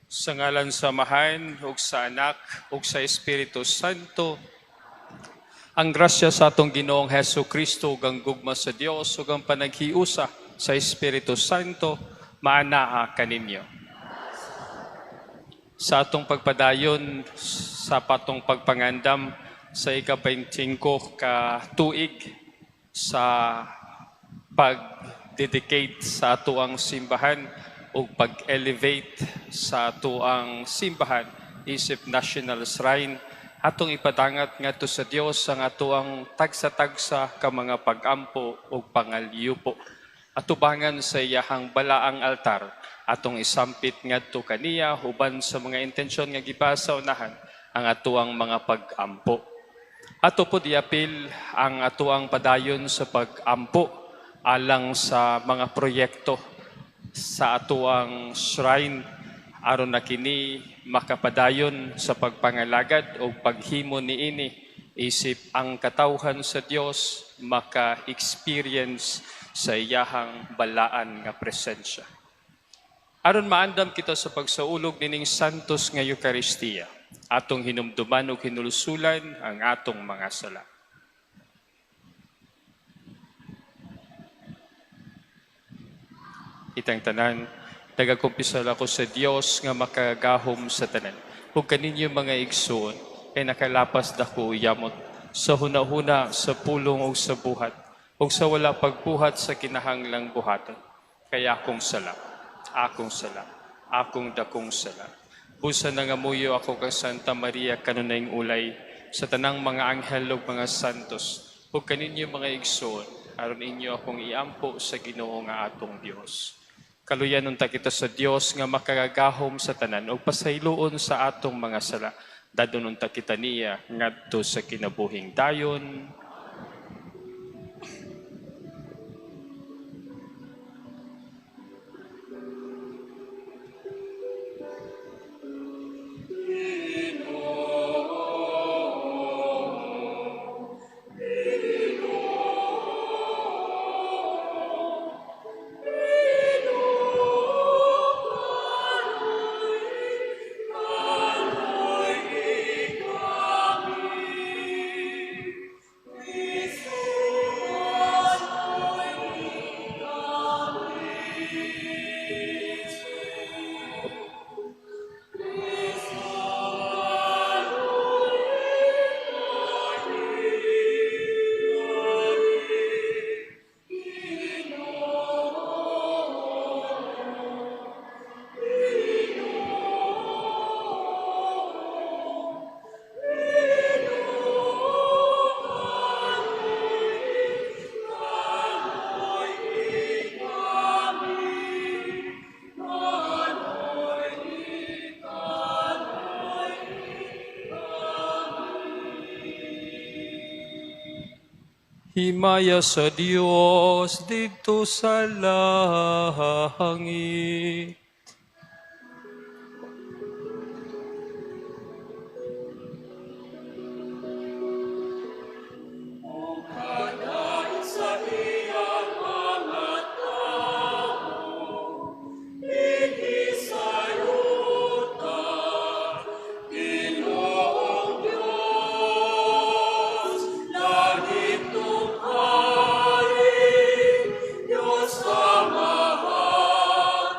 Sa ngalan sa Amahan, ug sa Anak, ug sa Espiritu Santo, ang grasya sa atong Ginoong Hesu Kristo ug ang gugma sa Dios ug ang panaghiusa sa Espiritu Santo maanaa kaninyo. Sa atong pagpadayon sa patong pagpangandam sa ika-25 ka tuig sa pag-dedicate sa atoang simbahan o pag-elevate sa atoang simbahan isip National Shrine, atong ipadangat ngadto sa Dios ang atoang tagsa-tagsa ka mga pag-ampo ug pangalyupo. Atubangan sa iyahang balaang altar, atong isampit ngadto kaniya uban sa mga intensyon nga gibasa unahan ang atoang mga pag-ampo. Ato pod iapil ang atoang padayon sa pag-ampo alang sa mga proyekto sa atoang shrine aron na kini makapadayon sa pagpangalagad o paghimo niini isip ang katawhan sa Dios maka-experience sa iyahang balaan nga presensya. Aron maandam kita sa pagsaulog nining Santos nga Eukaristiya, atong hinumduman ug hinulsulan ang atong mga sala. Itang tanan, nagakumpisal ako sa Dios nga makagahom sa tanan. Ug kaninyo mga igsoon, kay nakalapas dako yamot sa hunahuna, sa pulong ug sa buhat, ug sa wala pagbuhat sa kinahanglang buhaton. Kay akong sala, akong sala, akong dakong sala. Busa nangamuyo ako kang Santa Maria kanunayng ulay, sa tanang mga anghel ug mga santos, ug kaninyo mga igsoon, aron inyo akong iampo sa Ginoo nga atong Dios. Kaluyan unta kita sa Dios nga makagagahom sa tanan ug pasayloon sa atong mga sala. Dadon unta kita niya ngadto sa kinabuhing dayon. Himaya sa Dios didto sa langit. Diyos Amahan,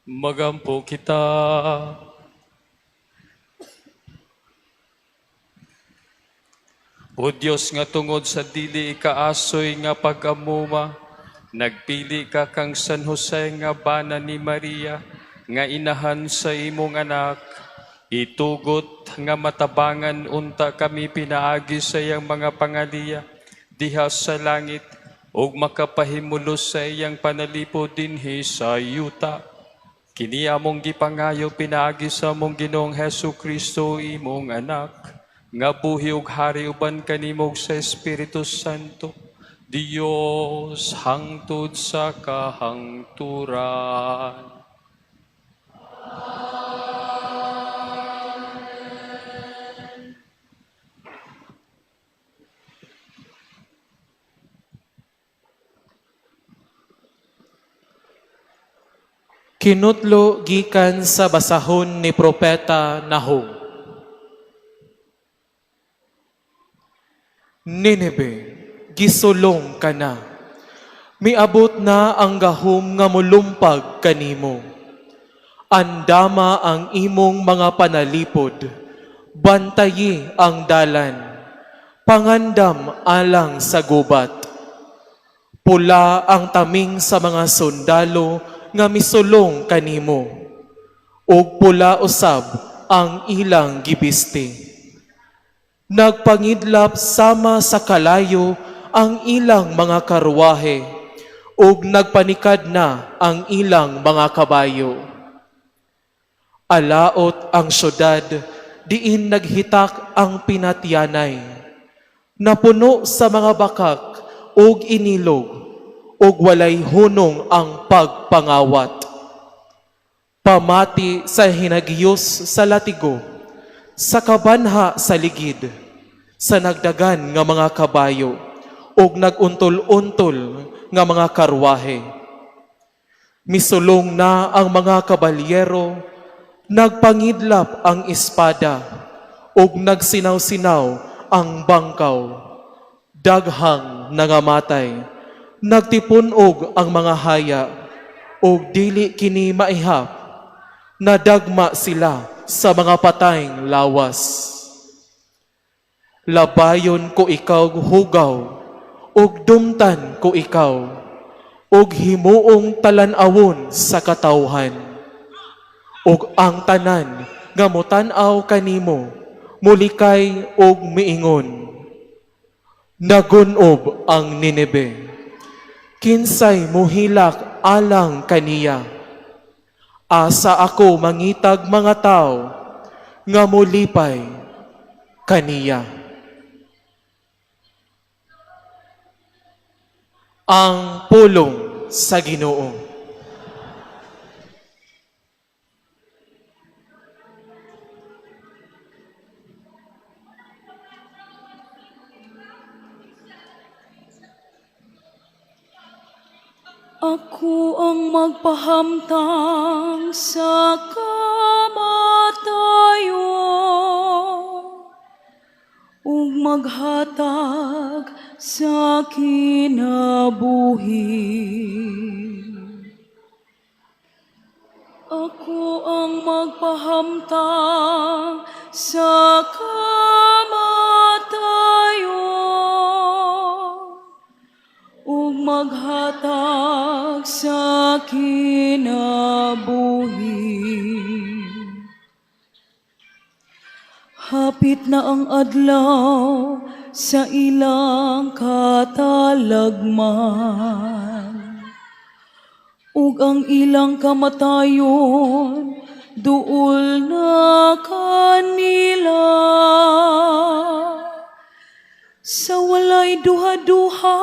Magampo kita. O Dios, nga tungod sa dili ikaasoy nga pag-amuma, nagpili ka kang San Jose nga bana ni Maria, nga inahan sa imong anak, itugot nga matabangan unta kami pinaagi sa iyang mga pangaliya diha sa langit, ug makapahimulos sa iyang panalipod dinhi sa yuta. Kini among gipangayo pinaagi sa among Ginoong Hesus Kristo, imong anak, nga buhi ug hari uban kanimo sa Espiritu Santo, Dios hangtod sa kahangturan. Amen. Kinutlo gikan sa basahon ni Propeta Nahum. Nineve, gisulong ka na. Miabot na ang gahom nga molumpag kanimo. Andama ang imong mga panalipod. Bantayi ang dalan. Pangandam alang sa gubat. Pula ang taming sa mga sundalo nga misulong kanimo. Ug pula usab ang ilang gibisti. Nagpangidlap sama sa kalayo ang ilang mga karwahe, ug nagpanikad na ang ilang mga kabayo. Alaot ang syudad, diin naghitak ang pinatyanay. Napuno sa mga bakak ug inilog, ug walay hunong ang pagpangawat. Pamati sa hinagyos sa latigo, sa kabanha sa ligid, sa nagdagan nga mga kabayo, ug naguntol-untol nga mga karwahe. Misulong na ang mga kabalyero, nagpangidlap ang espada, ug nagsinaw-sinaw ang bangkaw. Daghang nangamatay, nagtipunog ang mga haya, ug dili kini maihap, nadagma sila sa mga patayng lawas. Labayon ko ikaw hugaw, ug dumtan ko ikaw, ug himuong talan-awon sa katawhan. Ug ang tanan nga motan-aw kanimo, mulikay ug miingon. Nagunob ang Nineve. Kinsay muhilak alang kaniya. Asa ako mangitag mga tao nga molipay kaniya. Ang pulong sa Ginoo. Ako ang magpahamtang sa kamatayon ug maghatag sa kinabuhi. Ako ang magpahamtang sa kamatayon ug maghatag sa kinabuhi. Hapit na ang adlaw sa ilang katalagman, ug ang ilang kamatayon duol na kanila. Sa walay duha-duha,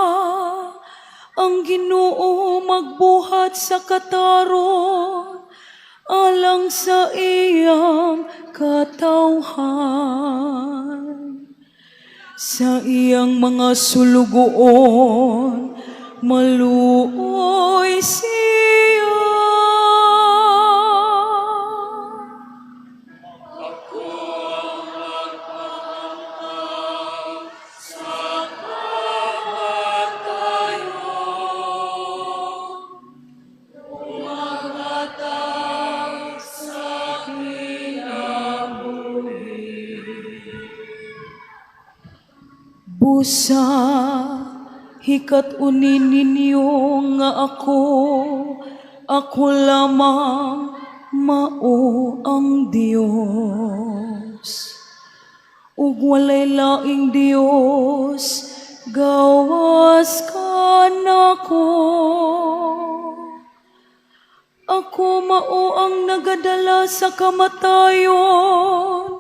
ang Ginoo magbuhat sa katarong alang sa iyang katawhan. Sa iyang mga sulugoon, maluoy siya. Busa, hikat-uni ninyo nga ako, ako lamang mao ang Dios. Ug walay laing Dios, gawas kanako. Ako mao ang nagadala sa kamatayon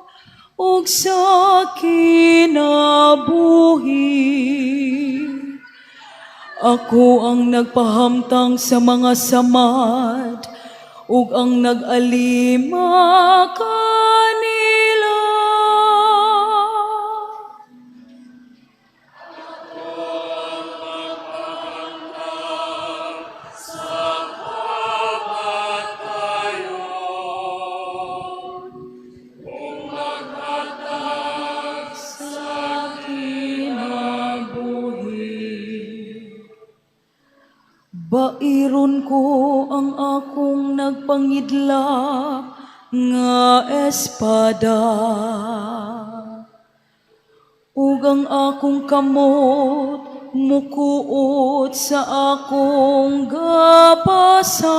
ug sa kinabuhi. Ako ang nagpahamtang sa mga samad ug ang nag-alima kanila. Sa kinabuhi. Bairon ko ang akong nagpangidlak nga espada, ug ang akong kamot mukuot sa akong gapasan.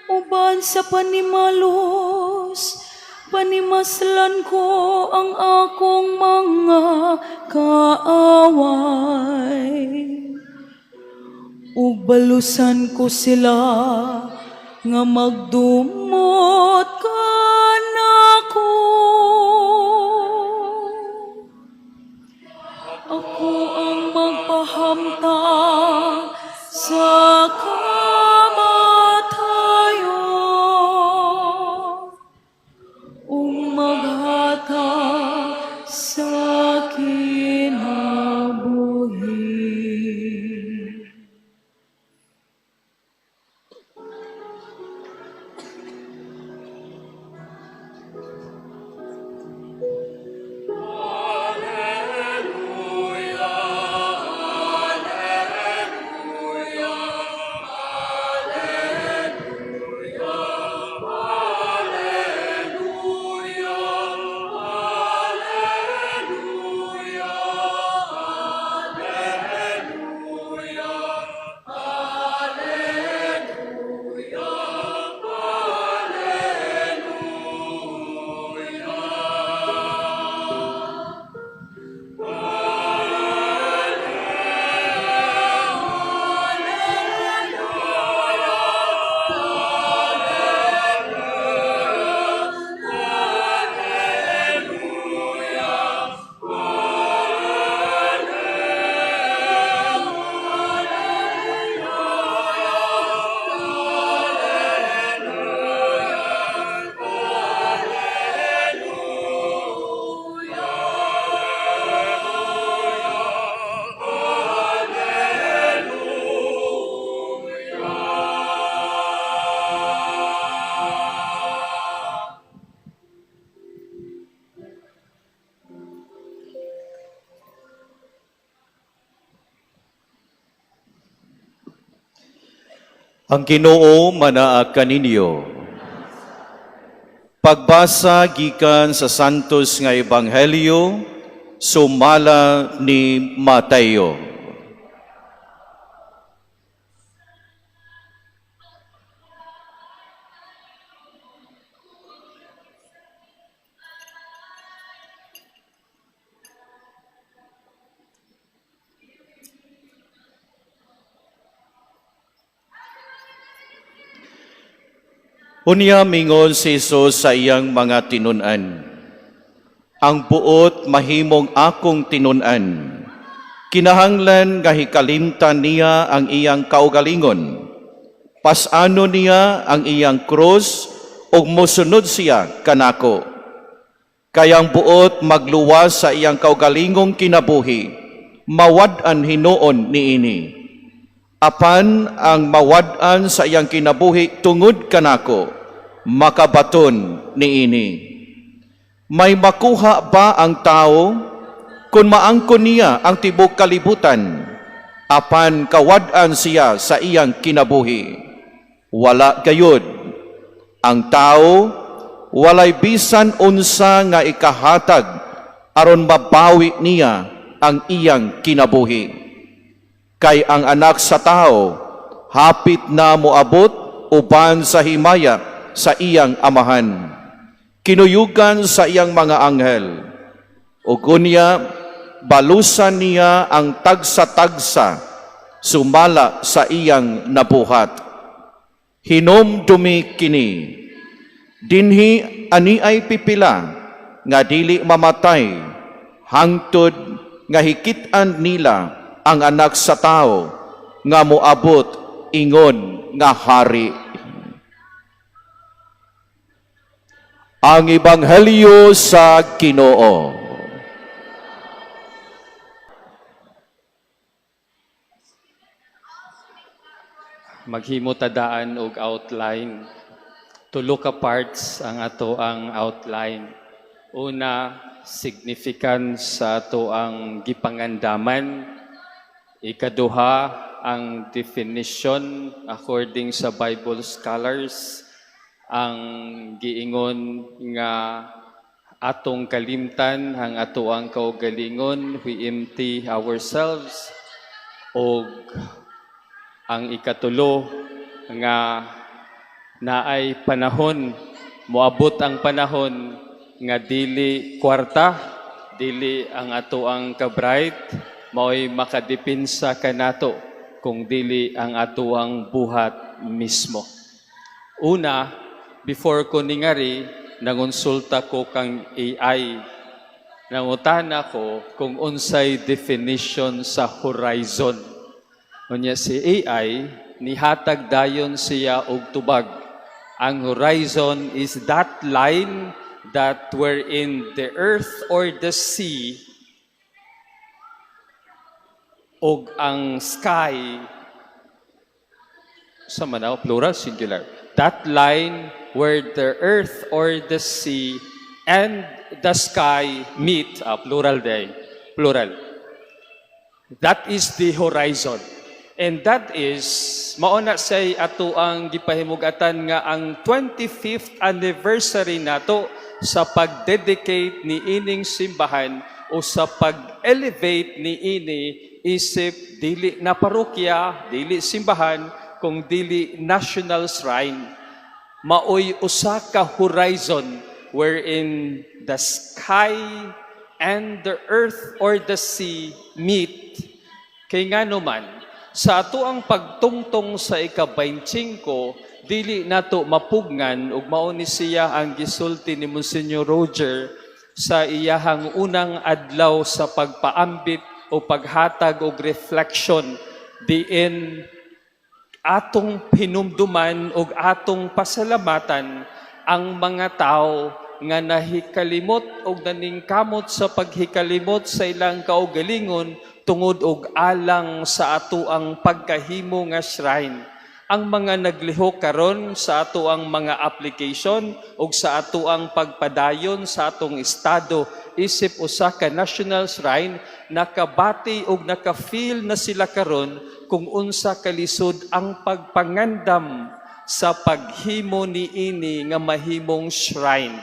Uban sa panimalos, panimaslan ko ang akong mga kaaway. Ug balusan ko sila nga magdumot kanako. Ako ang magpahamtang sa kamatayon ug maghatag sa kinabuhi. Ang Ginoo manaa kaninyo. Pagbasa gikan sa Santos nga Ebanghelyo sumala ni Mateo. Unya mingon si Jesus sa iyang mga tinun-an: "Ang buot mahimong akong tinun-an, kinahanglan nga hikalimtan niya ang iyang kaugalingon. Pas-anon niya ang iyang krus ug mosunod siya kanako. Kay ang buot magluwas sa iyang kaugalingong kinabuhi, mawad-an hinuon niini. Apan ang mawad-an sa iyang kinabuhi tungod kanako, makabaton niini. May makuha ba ang tao kung maangkon niya ang tibok kalibutan, apan kawad-an siya sa iyang kinabuhi? Wala gayud. Ang tao walay bisan unsa nga ikahatag aron mabawi niya ang iyang kinabuhi? Kay ang Anak sa Tao hapit na moabot uban sa himaya sa iyang Amahan, kinuyugan sa iyang mga anghel. Ug unya balusan niya ang tagsa-tagsa sumala sa iyang nabuhat. Hinumdumi kini: dinhi aniay pipila nga dili mamatay hangtod nga hikit-an nila ang Anak sa Tao nga moabot ingon nga hari. Ang Ebanghelyo sa Ginoo. Maghimo ta daan og outline. Tulo ka parts ang ato ang outline. Una, significance sa ato ang gipangandaman. Ikaduha, ang definition according sa Bible scholars, ang giingon nga atong kalimtan ang ato ang kaugalingon, we empty ourselves, og ang ikatulo nga naay panahon, moabot ang panahon nga dili kwarta, dili ang ato ang kabright maoy makadepinsa kanato, kung dili ang ato ang buhat mismo. Una, before ko ningari, nangonsulta ko kang AI. Nangutana ko kung unsay definition sa horizon. Unya si AI, nihatag dayon siya og tubag. Ang horizon is that line that wherein the earth or the sea og ang sky sa manaw, plural, singular. That line where the earth or the sea and the sky meet, plural day, plural. That is the horizon. And that is, mao na say ato ang gipahimugatan nga ang 25th anniversary nato sa pag-dedicate ni ining simbahan o sa pag-elevate ni ini isip dili na parokya, dili simbahan, kung dili national shrine. Maoy usa ka horizon wherein the sky and the earth or the sea meet. Kay ngano man, sa ato ang pagtungtong sa ika-25, dili nato mapugngan, ug mao ni siya ang gisulti ni Monsignor Roger sa iyahang unang adlaw sa pagpaambit o paghatag og reflection, diin atong hinumduman og atong pasalamatan ang mga tao nga nahikalimot og naningkamot sa paghikalimot sa ilang kaugalingon tungod og alang sa ato ang pagkahimo nga shrine. Ang mga naglihok karon sa ato ang mga application ug sa ato ang pagpadayon sa atong estado isip usa ka national shrine, nakabati og naka-feel na sila karon kung unsa kalisod ang pagpangandam sa paghimo niini nga mahimong shrine.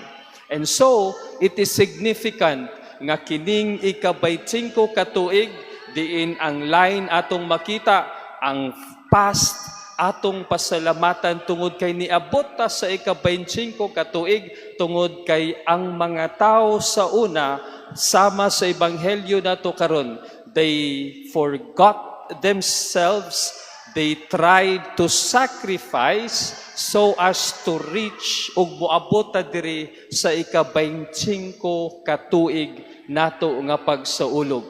And so, it is significant nga kining ika-25 ka tuig, diin ang line atong makita ang past, atong pasalamatan tungod kay niabot ta sa ika-25 ka tuig, tungod kay ang mga tao sa una, sama sa ebanghelyo nato karon, they forgot themselves, they tried to sacrifice so as to reach ug moabot ta diri sa ika-25 ka tuig nato nga pagsaulog.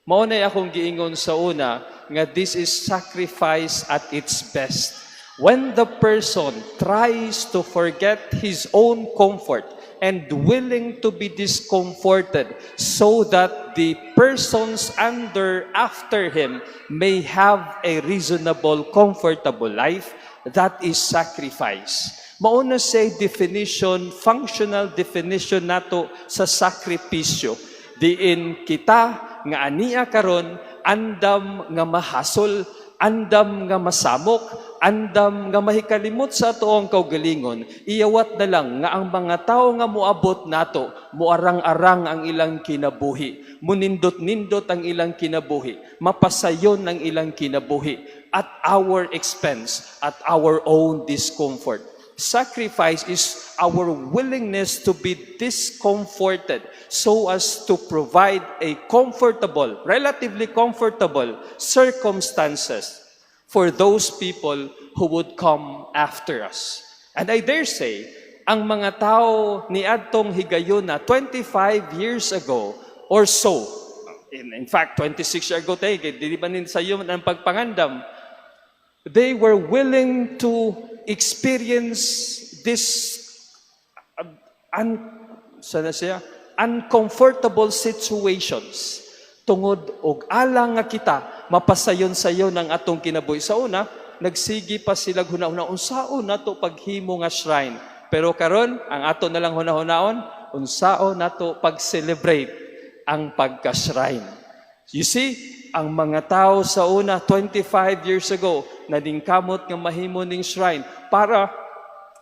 Mao na akong giingon sa una nga this is sacrifice at its best. When the person tries to forget his own comfort and willing to be discomforted so that the persons under after him may have a reasonable, comfortable life, that is sacrifice. Mao na say definition, functional definition nato sa sakripisyo. Diin kita nga ania karon andam nga mahasol, andam nga masamok, Andam nga mahikalimot sa atoang kaugalingon, iyawat na lang nga ang mga tao nga moabot nato, muarang-arang ang ilang kinabuhi, munindot-nindot ang ilang kinabuhi, mapasayon ang ilang kinabuhi, at our expense, at our own discomfort. Sacrifice is our willingness to be discomforted so as to provide a comfortable, relatively comfortable circumstances for those people who would come after us. And I dare say, ang mga tao ni adtong higayuna 25 years ago or so, in fact, 26 years ago tayo, kay dili ba nin sayo ang pagpangandam, they were willing to experience this sana siya, uncomfortable situations tungod og alang nga kita mapasayon sayo ng atong kinabuhi. Sa una, nagsigi pa sila huna-huna unsaon nato paghimo nga shrine. Pero karon ang ato na lang huna-hunaon, unsaon nato pag-celebrate ang pagka-shrine. You see, ang mga tao sa una, 25 years ago, naningkamot nga mahimo ning shrine para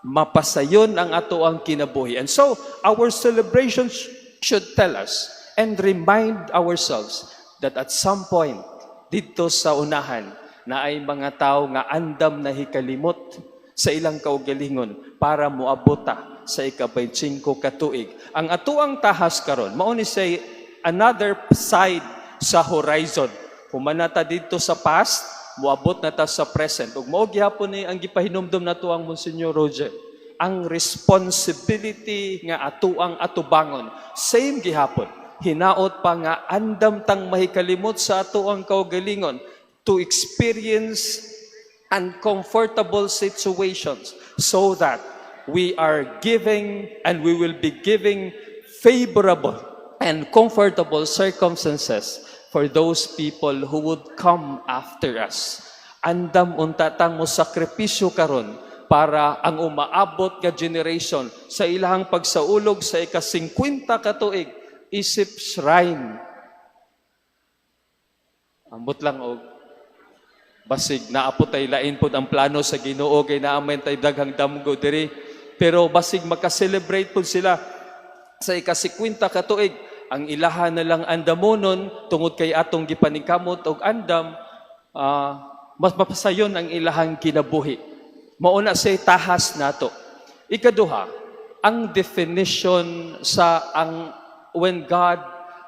mapasayon ang ato ang kinabuhi. And so, our celebrations should tell us and remind ourselves that at some point, dito sa unahan, na ay mga tao nga andam na hikalimot sa ilang kaugalingon para moabota sa ika-25 katuig. Ang atuang tahas karon, mao ni say another side sa horizon. Human na ta dito sa past, moabot na ta sa present. Ug mao gihapon ni ang gipahinumdom nato ang Monsignor Roger. Ang responsibility nga atuang atubangon, same gihapon. Hinaot pa nga andam tang mahikalimot sa atuang kaugalingon to experience uncomfortable situations so that we are giving and we will be giving favorable and comfortable circumstances for those people who would come after us. Andam unta tang mo sakripisyo karon para ang umaabot nga generation sa ilahang pagsaulog sa ika-50 katuig isip shrine. Ambot lang og basig naa po tay lain pod ang plano sa Ginoo kay naa man tay daghang damgo diri, pero basig maka-celebrate pod sila sa ika-50 katuig. Ang ilaha na lang andamonon tungod kay atong gipaningkamot og andam mas mapasayon ang ilahang kinabuhi. Mao na say tahas nato. Ikaduha, ang definition sa ang when God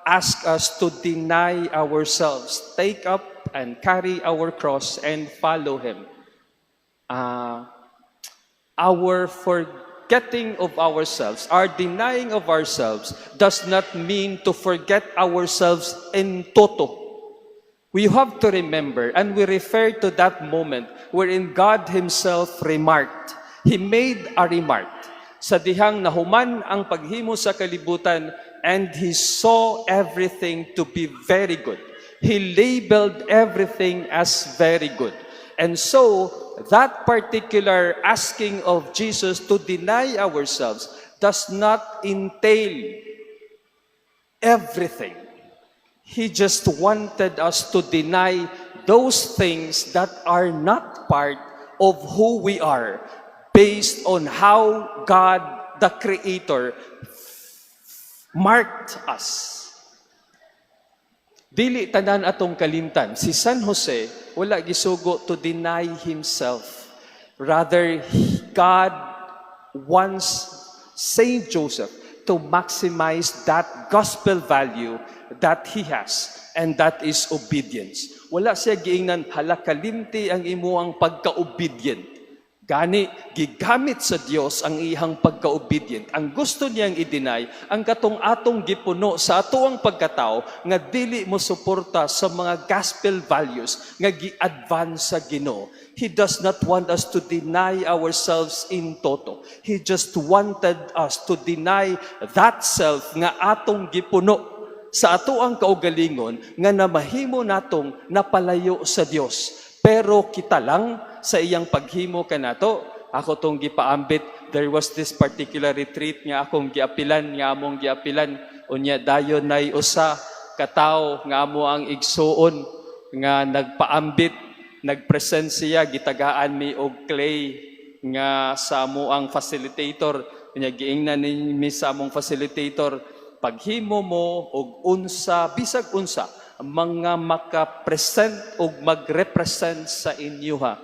asks us to deny ourselves, take up and carry our cross and follow Him. Our forgetting of ourselves, our denying of ourselves, does not mean to forget ourselves in toto. We have to remember, and we refer to that moment wherein God Himself remarked. He made a remark. Sa dihang nahuman ang paghimo sa kalibutan, and He saw everything to be very good. He labeled everything as very good. And so, that particular asking of Jesus to deny ourselves does not entail everything. He just wanted us to deny those things that are not part of who we are based on how God, the Creator, marked us. Dili tanan atong kalimtan. Si San Jose wala gisugo to deny himself. Rather, God wants Saint Joseph to maximize that gospel value that he has, and that is obedience. Wala siya giingnan, "Hala, kalimti ang imuang pagka-obedient." Gani, gigamit sa Dios ang iyang pagka-obedient. Ang gusto niyang i-deny, ang katong atong gipuno sa atoang pagkatao nga dili mo suporta sa mga gospel values nga gi-advance sa Ginoo. He does not want us to deny ourselves in toto. He just wanted us to deny that self nga atong gipuno sa atoang kaugalingon nga namahimo natong napalayo sa Dios. Pero kita lang sa iyang paghimo kanato, ako tong gipaambit, there was this particular retreat nga akong giapilan, nga among giapilan, unya dayon nay usa katawo nga amo ang igsuon nga nagpaambit Nagpresent siya, gitagaan mi og clay nga sa amoang facilitator. Nya giingnan ni sa among facilitator, paghimo mo og unsa, bisag unsa mga maka-present og mag-represent sa inyo ha.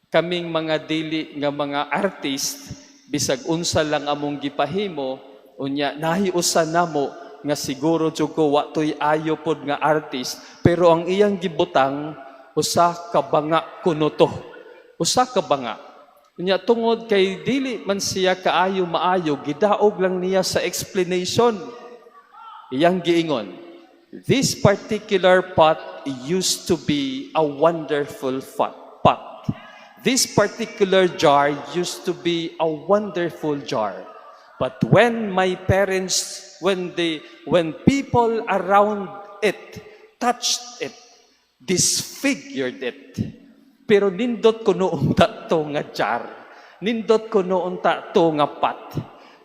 Kaming mga dili nga mga artist, bisag unsa lang among gipahimo, unya nahiusa namo nga siguro jud ko wa toy ayo pod nga artist, pero ang iyang gibutang, usa ka banga kuno to, usa ka banga. Unya tungod kay dili man siya kaayo maayo, gidaog lang niya sa explanation. Iyang giingon, "This particular pot used to be a wonderful pot. This particular jar used to be a wonderful jar. But when my parents, when people around it touched it, disfigured it." Pero nindot kuno unta to nga jar. Nindot kuno unta to nga pot.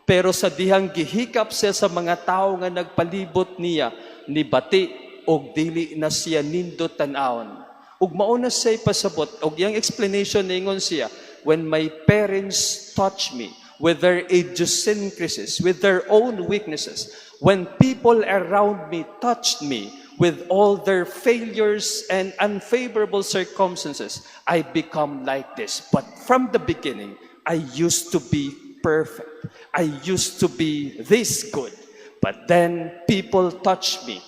Pero sa dihang gihikap siya sa mga tao nga nagpalibot niya, nibati og dili na siya nindot tan-awon. Ug mao na siya pasabot, og iyang explanation, ningon siya, "When my parents touch me with their idiosyncrasies, with their own weaknesses, when people around me touched me with all their failures and unfavorable circumstances, I become like this. But from the beginning, I used to be perfect. I used to be this good. But then people touch me,"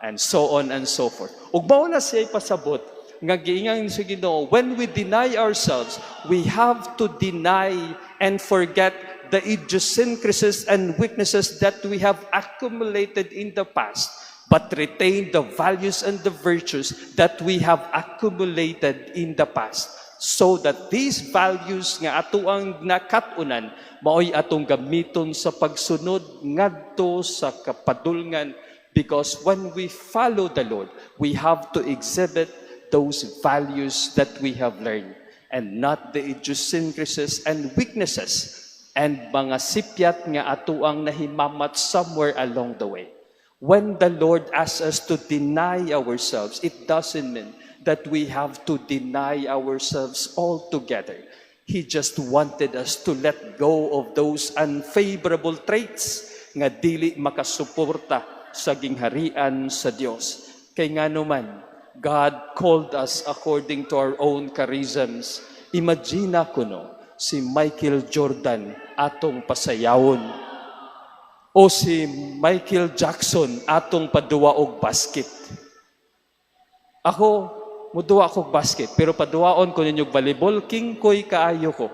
and so on and so forth. Ug mao na siya pasabot nga giingan sa Ginoo, when we deny ourselves, we have to deny and forget the idiosyncrasies and weaknesses that we have accumulated in the past, but retain the values and the virtues that we have accumulated in the past, so that these values nga atoang nakat-unan maoy atong gamiton sa pagsunod ngadto sa kapadulngan, because when we follow the Lord, we have to exhibit those values that we have learned and not the idiosyncrasies and weaknesses and mga sipyat nga atoang nahimamat somewhere along the way. When the Lord asks us to deny ourselves, it doesn't mean that we have to deny ourselves altogether. He just wanted us to let go of those unfavorable traits nga dili makasuporta sa gingharian sa Dios. Kay ngano man, God called us according to our own charisms. Imagine kuno si Michael Jordan atong pasayawon o si Michael Jackson atong paduwa og basket. Ako, muduwa ko og basket, pero paduwaon ko ninyo volleyball, kingkoy kaayo ko.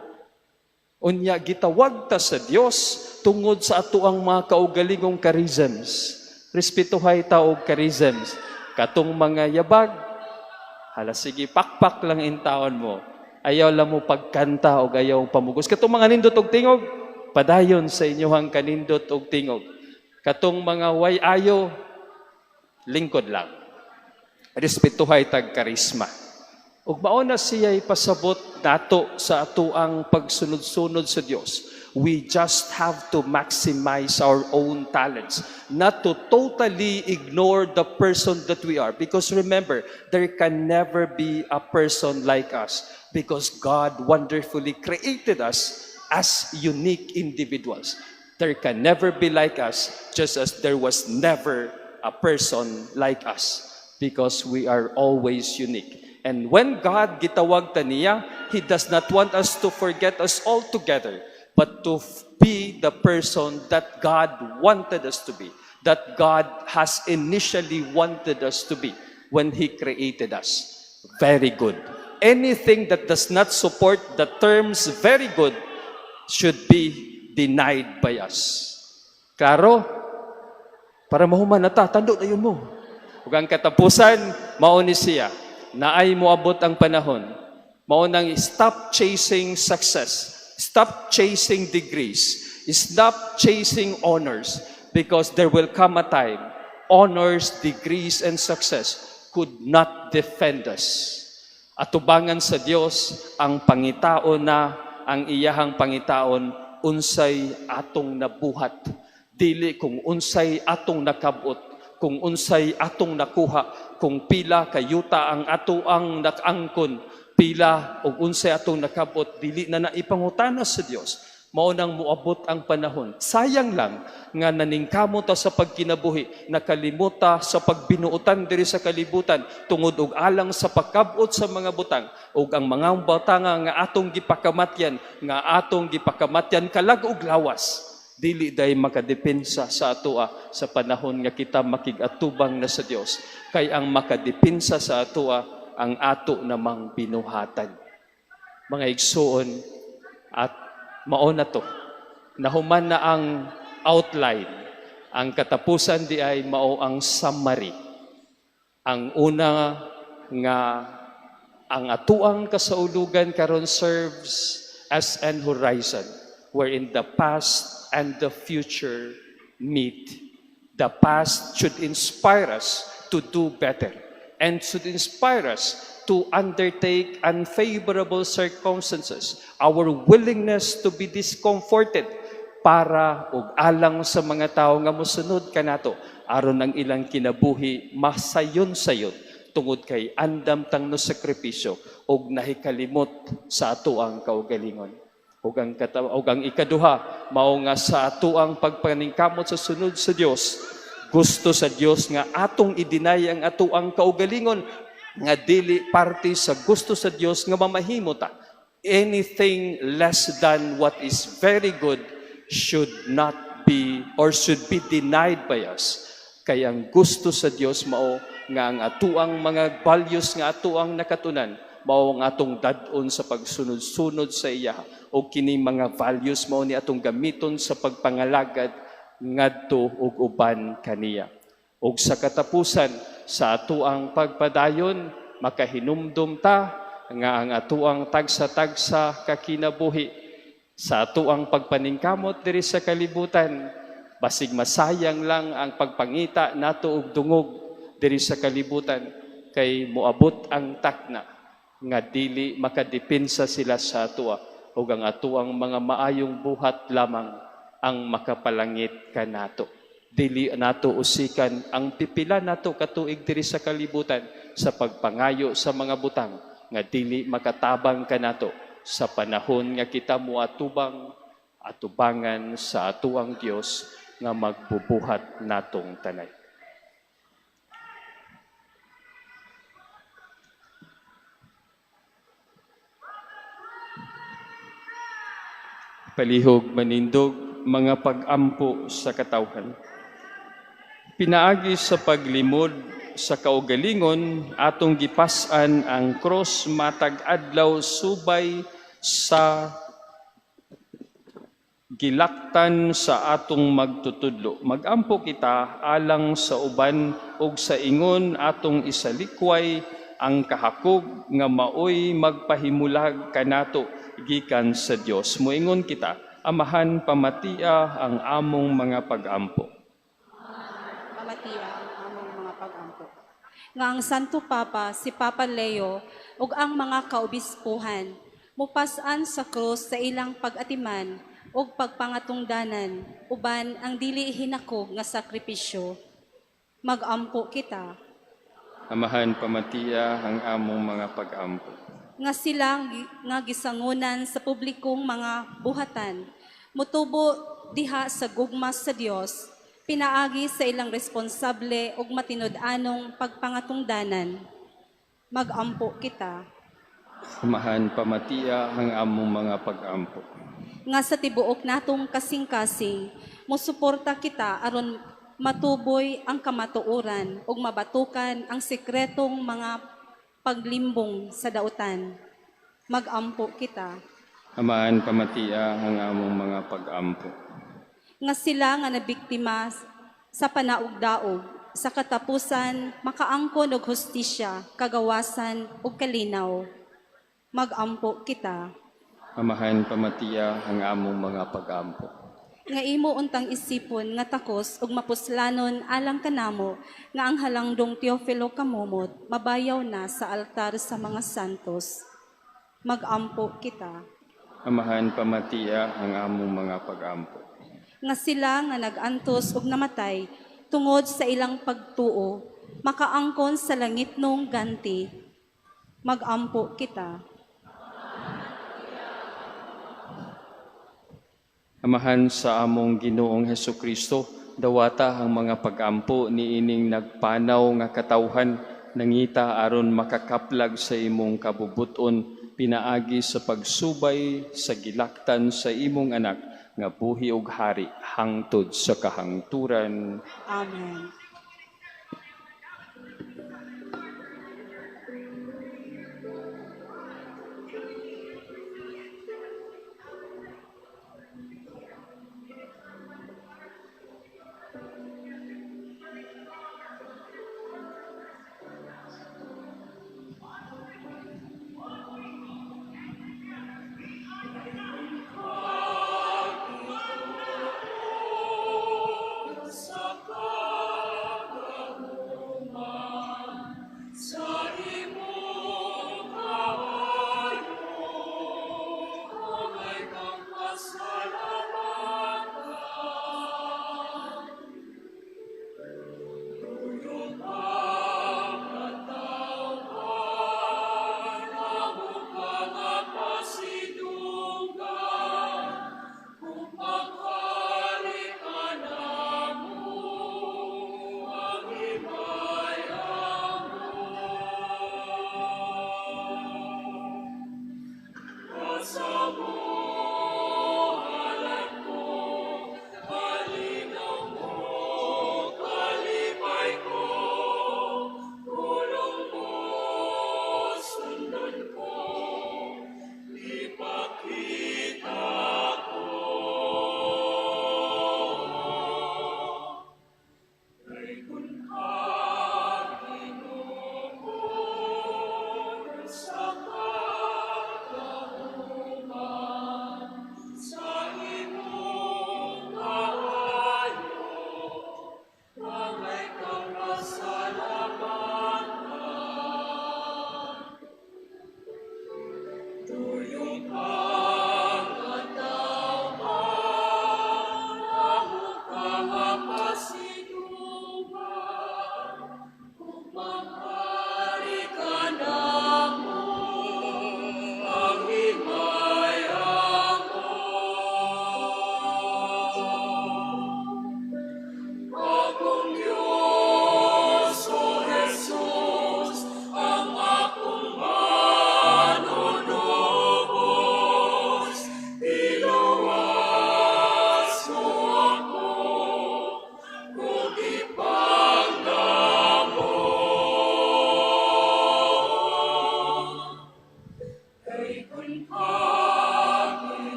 Unya gitawag ta sa Dios tungod sa atoang mga kaugalingong charisms. Respetuhay ta og charisms. Katong mga yabag, hala sige, pakpak lang intawon mo. Ayaw lang mo pagkanta o ayaw pamugos. Katong mga nindot og tingog, padayon sa inyohang kanindot og tingog. Katong mga way ayo, lingkod lang. Respetuhay tag karisma. Ug mao na siya ipasabot nato sa atoang pagsunod-sunod sa Dios. We just have to maximize our own talents, not to totally ignore the person that we are. Because remember, there can never be a person like us because God wonderfully created us as unique individuals. There can never be like us, just as there was never a person like us, because we are always unique. And when God gitawag ta niya, He does not want us to forget us altogether, but to be the person that God wanted us to be, that God has initially wanted us to be when He created us. Very good. Anything that does not support the terms "very good" should be denied by us. Klaro? Para mahuman na ta, tando na yun mo. Ug ang katapusan, mao ni siya, naay moabot ang panahon. Mao nang stop chasing success. Stop chasing degrees. Stop chasing honors. Because there will come a time, honors, degrees, and success could not defend us. Atubangan sa Dios ang pangitaon na ang iyahang pangitaon, unsay atong nabuhat, dili kung unsay atong nakabot. Kung unsay atong nakuha, kung pila ka yuta ang ato ang nakangkon, pila og unsay atong nakabot, dili na na ipangutana sa Dios. Mao nang moabot ang panahon. Sayang lang nga naningkamot ta sa pagkinabuhi, nakalimuta sa pagbinuotan diri sa kalibutan tungod og alang sa pagkabot sa mga butang ug ang mga butanga nga atong gipakamatyan, nga atong gipakamatyan kalag ug lawas, dili day makadepensa sa atoa sa panahon nga kita makig-atubang na sa Dios, kay ang makadepensa sa atoa ang ato namang binuhatan. Mga igsuon, at mao na to, nahuman na ang outline. Ang katapusan di ay mao ang summary. Ang una nga ang atuang kasaulugan karon serves as an horizon wherein the past and the future meet. The past should inspire us to do better and should inspire us to undertake unfavorable circumstances, our willingness to be discomforted para og alang sa mga tao nga mosunod kanato aron ang ilang kinabuhi masayon-sayon tungod kay andam tang no sakripisyo og nahikalimot sa atoang kaugalingon. Ug ang ikaduha, mao nga sa atoang pagpaningkamot sa sunod sa Dios, gusto sa Dios nga atong i-deny ang atoang kaugalingon nga dili parte sa gusto sa Dios nga mamahimo ta. Anything less than what is very good should not be or should be denied by us. Kay ang gusto sa Dios mao nga ang atuang mga values nga atuang nakatunan mao ang atong dad-on sa pagsunod-sunod sa iya, ug kini mga values mao ni atong gamiton sa pagpangalagad ngadto ug uban kaniya. Ug sa katapusan sa atuang pagpadayon, makahinumdum ta nga ang atuang tagsa-tagsa kakinabuhi sa atuang pagpaningkamot diri sa kalibutan, basig masayang lang ang pagpangita nato og dungog diri sa kalibutan, kay moabot ang takna nga dili makadepensa sila sa atoa ug ang atuang mga maayong buhat lamang ang makapalangit kanato. Dili nato usikan ang pipila nato katuig diri sa kalibutan sa pagpangayo sa mga butang nga dili makatabang kanato sa panahon nga kita moatubang atubangan sa atuang Dios nga magbubuhat natong tanay. Palihog manindog mga pag-ampo sa katawhan. Pinaagi sa paglimod sa kaugalingon, atong gipas-an ang cross matag adlaw subay sa gilaktan sa atong magtutudlo. Magampo kita alang sa uban ug sa ingon atong isalikway ang kahakog nga maoy magpahimulag kanato gikan sa Dios. Moingon kita, Amahan, pamatia ang among mga pag-ampo. Pamatia ang among mga pag-ampo. Nga ang Santo Papa, si Papa Leo, ug ang mga kaobispuhan, mupas-an sa krus sa ilang pag-atiman ug pagpangatungdanan, uban ang dili hinakog nga sakripisyo. Mag-ampo kita. Amahan, pamatia ang among mga pag-ampo. Nga sila nga gisangunan sa publikong mga buhatan, mutubo diha sa gugma sa Dios, pinaagi sa ilang responsable ug matinud-anong pagpangatungdanan. Mag-ampo kita. Amahan, pamatia ang among mga pag-ampo. Nga sa tibuok natong kasing-kasing, musuporta kita aron matuboy ang kamatuoran ug mabatukan ang sekretong mga paglimbong sa dautan. Mag-ampo kita. Amahan, pamatia ang among mga pag-ampo. Nga sila nga nabiktima sa panaugdaog, sa katapusan makaangkon og hustisya, kagawasan ug kalinaw. Mag-ampo kita. Amahan, pamatia ang among mga pag-ampo. Nga imo untang isipon nga takos ug mapuslanon alang kanamo nga ang halangdong Teofilo Camomot mabayaw na sa altar sa mga santos. Mag-ampo kita. Amahan, pamatia ang among mga pag-ampo. Nga sila nga nag-antos ug namatay tungod sa ilang pagtuo, makaangkon sa langitnong ganti. Magampo kita. Amahan sa among Ginoong Hesukristo, dawata ang mga pagampo niining nagpanaw nga katawhan, nangita aron makakaplag sa imong kabubuton, pinaagi sa pagsubay sa gilaktan sa imong anak nga buhi ug hari hangtod sa kahangturan. Amen.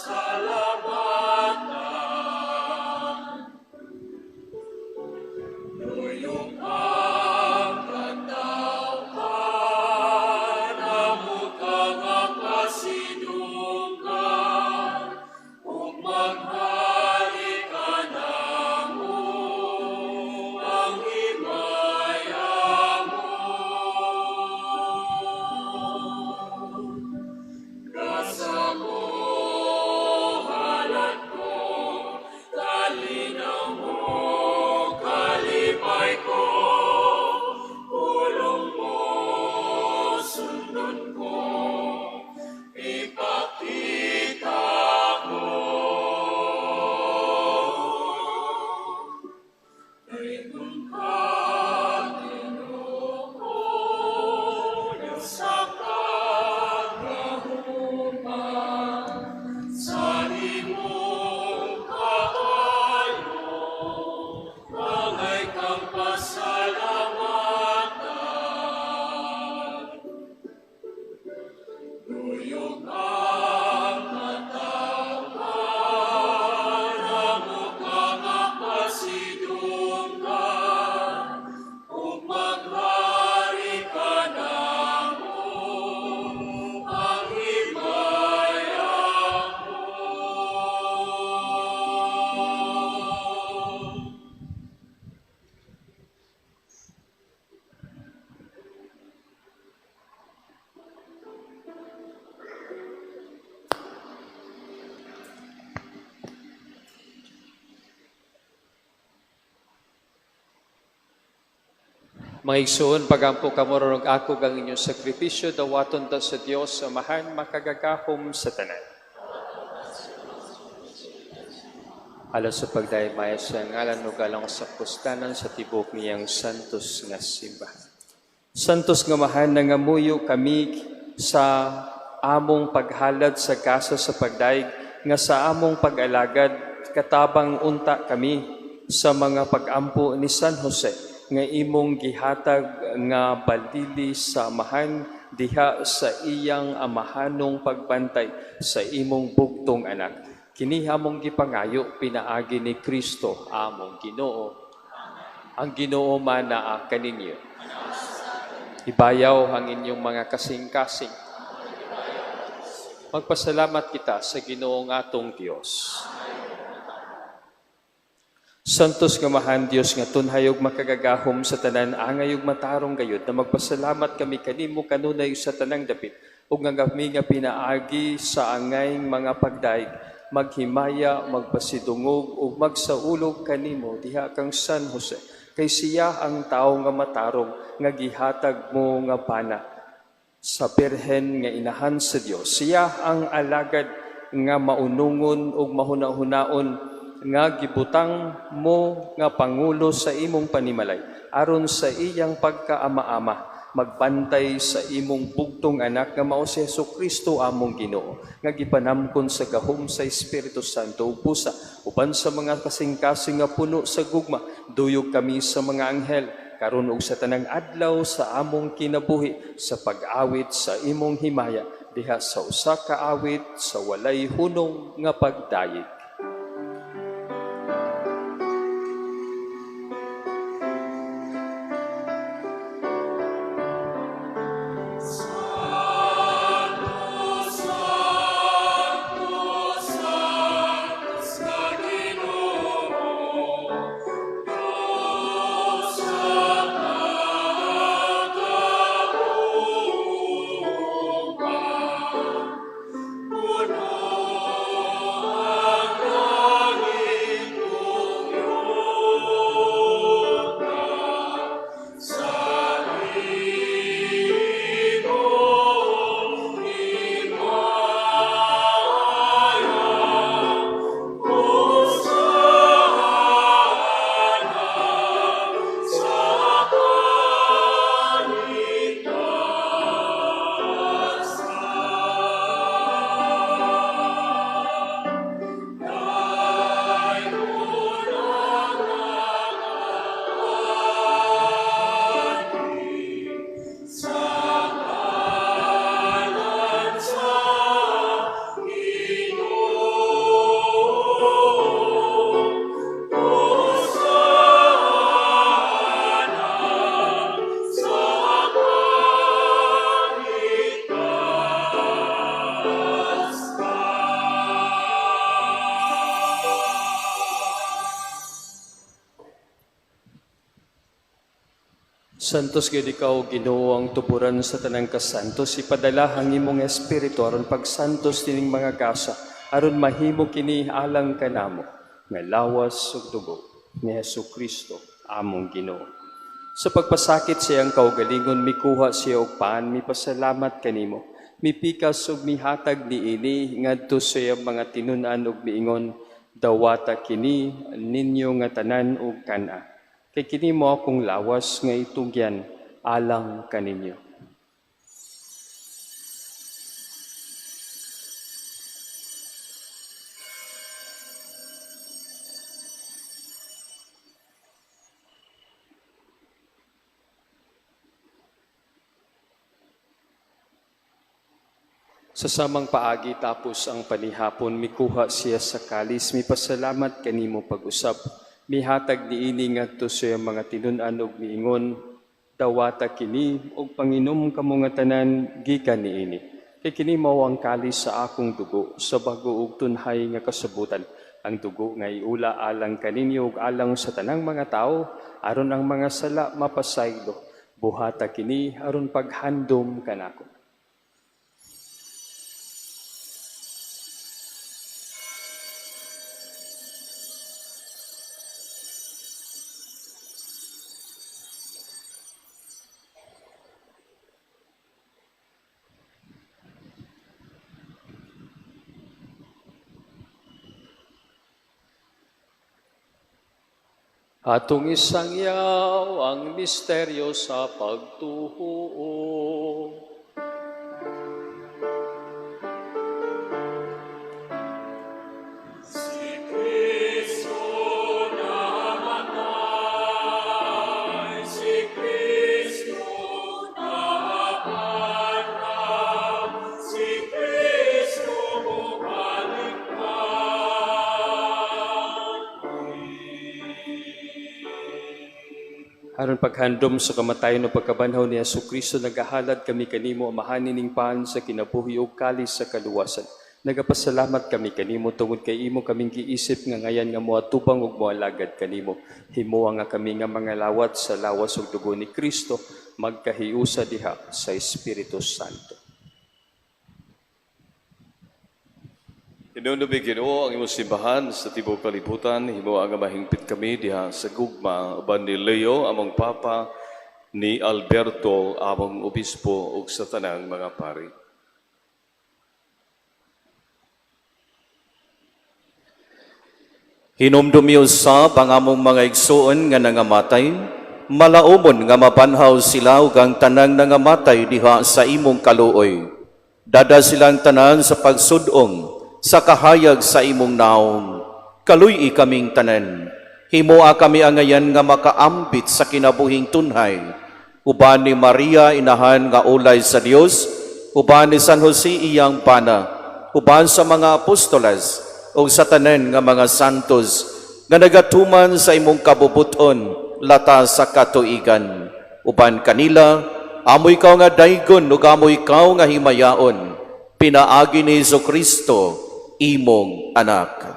Salamatan. Mga igsoon, pagampo kamo ron og akog ang inyong sakripisyo, dawaton ta sa Dios Amahan makagagahom sa tanan. Alang sa pagdayeg-maayo sa ngalan ug alang sa kapustanan sa tibuok niyang santos nga simbahan. Santos nga Amahan, nangamuyo kami sa among paghalad sa gasa sa pagdayeg nga sa among pag-alagad katabang unta kami sa mga pagampo ni San Jose nga imong gihatag nga balili sa Amahan diha sa iyang amahanong pagbantay sa imong bugtong anak. Kini among gipangayo pinaagi ni Kristo among Ginoo. Ang Ginoo manaa kaninyo. Ibayaw ang inyong mga kasing-kasing. Magpasalamat kita sa Ginoong atong Dios. Santos nga Amahan Dios nga tunhay ug makagagahom sa tanan, angay ug matarong gayud na magpasalamat kami kanimo kanunay sa tanang dapit ug nga kami nga pinaagi sa angayng mga pagdayeg maghimaya, magpasidungog ug magsaulog kanimo diha kang San Jose, kay siya ang tawo nga matarong nga gihatag mo nga bana sa Birhen nga inahan sa Dios. Siya ang alagad nga maunungon ug mahuna-hunaon nga gibutang mo nga pangulo sa imong panimalay aron sa iyang pagkaama-ama magbantay sa imong bugtong anak nga mao si Hesukristo among Ginoo, nga gipanamkon sa gahom sa Espiritu Santo ug busa uban sa mga kasing-kasing nga puno sa gugma. Duyog kami sa mga anghel karon ug sa tanang adlaw sa among kinabuhi sa pag-awit sa imong himaya diha sa usa ka awit sa walay hunong nga pagdayeg. Santos gid ikaw, Ginoo, ang tuburan sa tanang kasantos. Ipadala ang imong Espiritu aron pagsantos nining mga gasa, aron mahimo kini alang kanamo nga lawas ug dugo ni Hesukristo among Ginoo. Sa pagpasakit sa iyang kaugalingon, mikuha siya og pan, mipasalamat kanimo, mipikas ug mihatag niini ngadto sa iyang mga tinun-an ug miingon, "Dawata kini ninyo nga tanan ug kan-a. Kay kini mao akong lawas nga itugyan alang kaninyo." Sa samang paagi tapos ang panihapon, mikuha siya sa kalis, mipasalamat kanimo pag-usab, mihatag niini ngadto sa iyang mga tinun-an ug miingon, "Dawata kini ug panginom kamo nga tanan gikan niini. Kay kini mao ang kalis sa akong dugo sa bago ug tunhay nga kasabutan, ang dugo nga iula alang kaninyo ug alang sa tanang mga tawo aron ang mga sala mapasaylo. Buhata kini aron paghandom kanako." Atong isangyaw ang misteryo sa pagtuo. Aron paghandom sa kamatayon o pagkabanhaw ni Hesukristo, nagahalad kami kanimo, Amahan, ning pan sa kinabuhi ug kalis sa kaluwasan. Nagapasalamat kami kanimo tungod kay imo kaming giisip nga ngayan nga moatubang ug moalagad kanimo. Himoa nga kami nga mga lawat sa lawas ug dugo ni Kristo magkahiusa diha sa Espiritu Santo. Hinumdumi, Ginoo, ang imong simbahan sa tibuok kalibutan, himoa nga mahingpit kami diha sa gugma uban ni Leo among Papa, ni Alberto among obispo ug sa tanang mga pari. Hinumdumi usab ang among mga igsuon nga nangamatay, malaumon nga mabanhaw sila ug ang tanang nangamatay diha sa imong kaluoy. Dada silang tanan sa pagsudong sa kahayag sa imong naong. Kaluy-i kaming tanan. Himoa kami angayan nga makaambit sa kinabuhing tunhay. Uban ni Maria, inahan nga ulay sa Dios, uban ni San Jose iyang bana, uban sa mga apostoles ug sa tanan nga mga santos nga nagatuman sa imong kabubuton lata sa katuigan. Uban kanila, amo ikaw nga daygon ug amo ikaw nga himayaon, pinaagi ni Hesus Kristo, imong anak.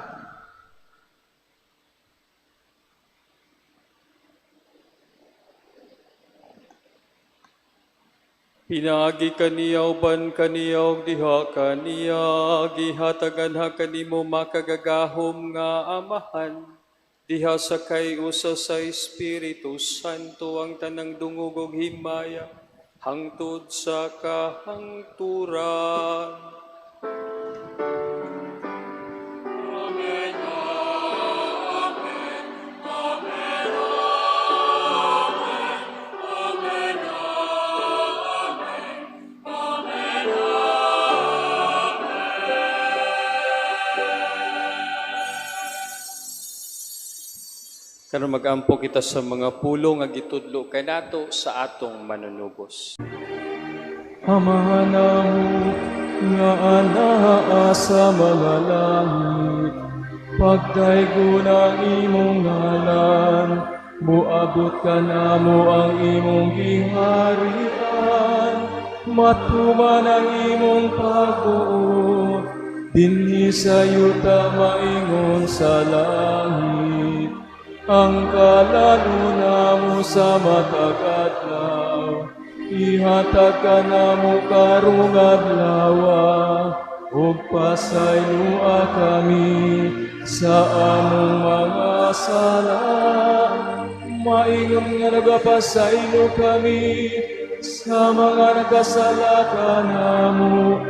Pinaagi kaniya uban kaniya ug diha kaniya gihatagan ha kanimo, makagagahom nga Amahan, diha sa kay-usa sa Espiritu Santo, ang tanang dungog ug himaya hangtod sa kahangturan. Karon magampo kita sa mga pulong nga gitudlo kanato sa atong manunubos. Amahan namo nga anaa sa mga langit, pagdaygon ang imong ngalan, muabot kanamo ang imong giharian, matuman ang imong pagbuot, dinhi sa yuta maingon sa langit. Ang kalaluna namo sa matag adlaw, ihatag kanamo karong adlawa, ug pasayloa kami sa among mga sala, maingon nga nagapasaylo kami sa mga nagkasala kanamo,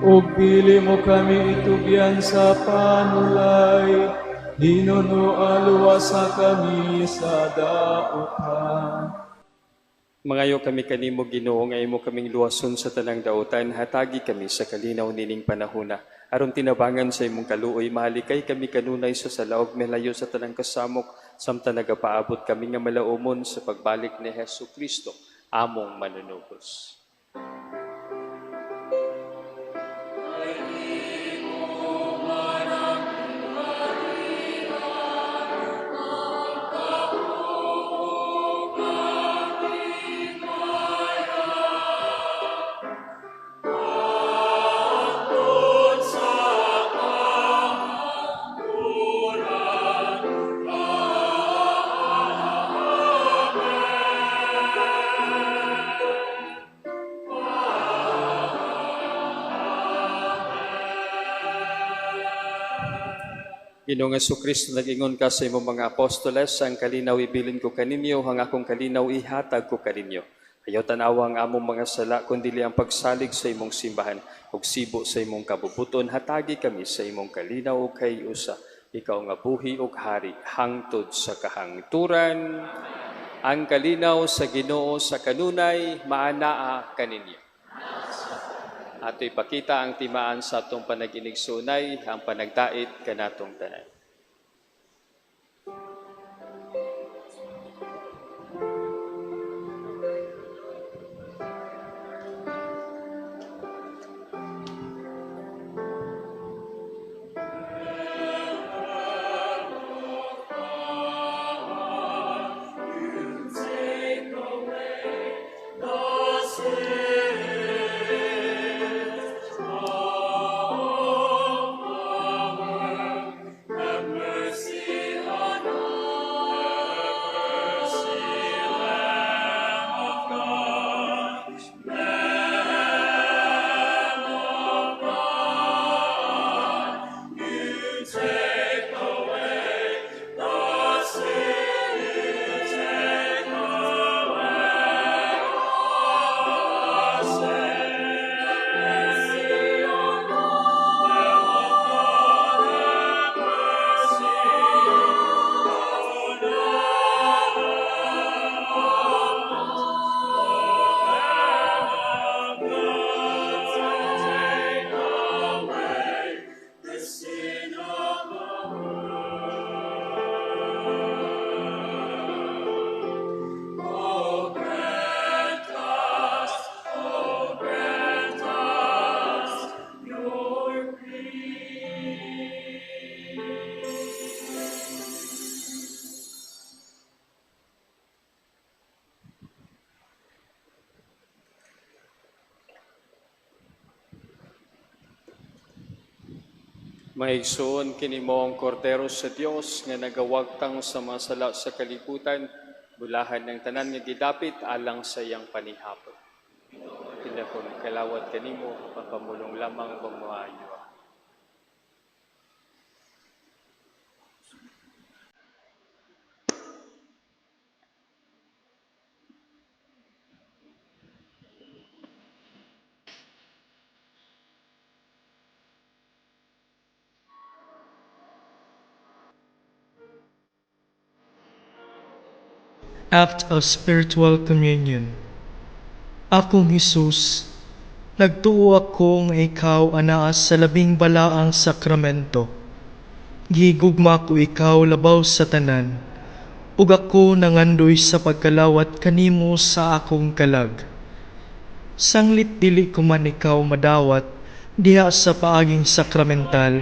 ug dili mo kami itugyan sa panulay, hinunoa luwasa kami sa dautan. Mangayo kami kanimo, Ginoo, nga imo kaming luwason sa tanang dautan, hatagi kami sa kalinaw nining panahona. Aron tinabangan sa imong kaluoy, mahalikay kami kanunay sa sala ug malayo sa tanang kasamok, samtang nagapaabot kami nga malaumon sa pagbalik ni Hesus Kristo, among manunubos. Ginoong Kristo, nag-ingon ka sa imong mga apostoles, "Ang kalinaw ibilin ko kaninyo, ang akong kalinaw ihatag ko kaninyo." Ayaw tanawa ang among mga sala, kundi ang pagsalig sa imong simbahan, ug sibo sa imong kabubuton, hatagi kami sa imong kalinaw ug kay usa. Ikaw nga buhi ug hari hangtod sa kahangturan. Ang kalinaw sa Ginoo sa kanunay maanaa kaninyo. Ato ipakita ang timaan sa atong panag-inigsunay, ang panagdait kanatong tanan. Maigsoon kini mo ang kordero sa Dios nga nagawagtang sa mga sala sa kalibutan, bulahan ng tanan nga gidapit alang sa iyang panihapon. Kinakon kalawat kanimo, pagpamulong lamang pagmaayo. Act of Spiritual Communion. Akong Hesus, nagtuo ako nga ikaw anaa sa labing balaang sakramento. Gigugma ko ikaw labaw sa tanan, ug ako nangandoy sa pagkalawat kanimo sa akong kalag. Sanglit dili ko man ikaw madawat diha sa paaging sakramental,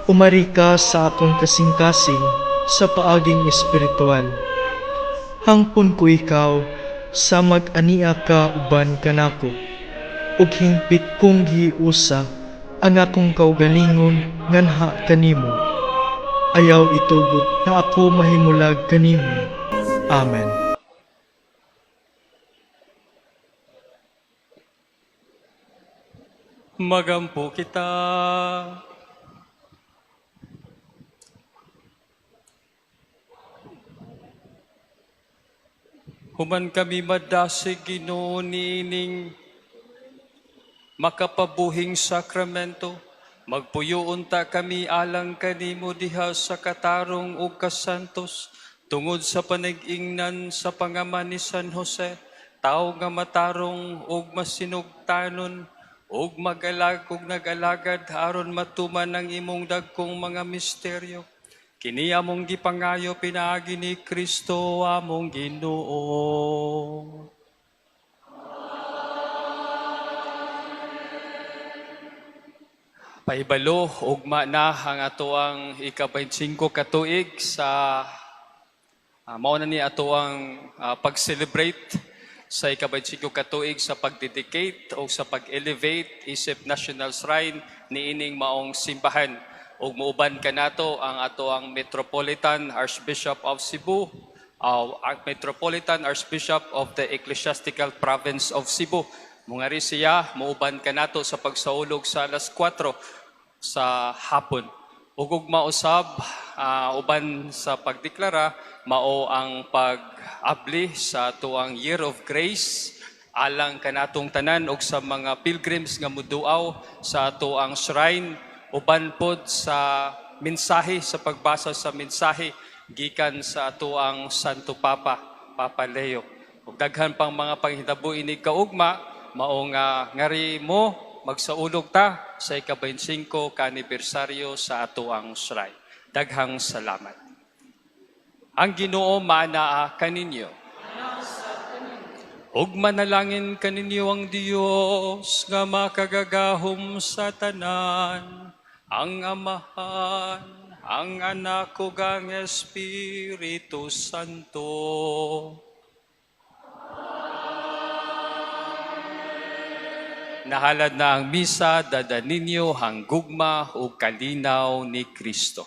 umari ka sa akong kasing-kasing sa paaging espiritual. Hangpon ko ikaw sa mag-ania ka uban kanako, ug hingpit kong giusa ang akong kaugalingon nganha kanimo. Ayaw itugot na ako mahimulag kanimo. Amen. Magampo kita. Human kami madasig, Ginoo, niining makapabuhing sakramento, magpuyo unta kami alang kanimo diha sa katarong ug kasantos, tungod sa panag-ingnan sa pangaman ni San Jose, tawo nga matarong ug masinugtanon, ug magalag ug nag-alagad aron matuman ang imong dagkong mga misteryo. Kini among gipangayo pinaagi ni Kristo among Ginoo. Pahibalo, ugma na ang atoang ika-25 katuig sa mao na ni atoang pag-celebrate sa ika-25 katuig sa pag-dedicate o sa pag-elevate isip National Shrine niining maong simbahan. Ug muuban kanato ang atoang Metropolitan Archbishop of Cebu, ang Metropolitan Archbishop of the Ecclesiastical Province of Cebu. Mungari siya, muuban kanato sa pagsaulog sa alas 4 sa hapon. Ug ugma usab, uban sa pagdeklara, mao ang pag-abli sa atuang Year of Grace alang kanatong tanan og sa mga pilgrims nga muduaw sa atoang shrine, uban pod sa mensahe, sa pagbasa sa mensahe gikan sa atoang Santo Papa, Papa Leo. Ug daghan pang mga panghitabo ini kaugma, mao nga ngari mo magsaulog ta sa ika-25 ka anibersaryo sa atoang shrine. Daghang salamat. Ang Ginoo maanaa kaninyo. Ug manalangin kaninyo ang Dios nga makagagahom sa tanan, ang Amahan, ang Anak ug ang Espiritu Santo. Nahalad na ang misa, dada ninyo ang gugma ug kalinaw ni Kristo.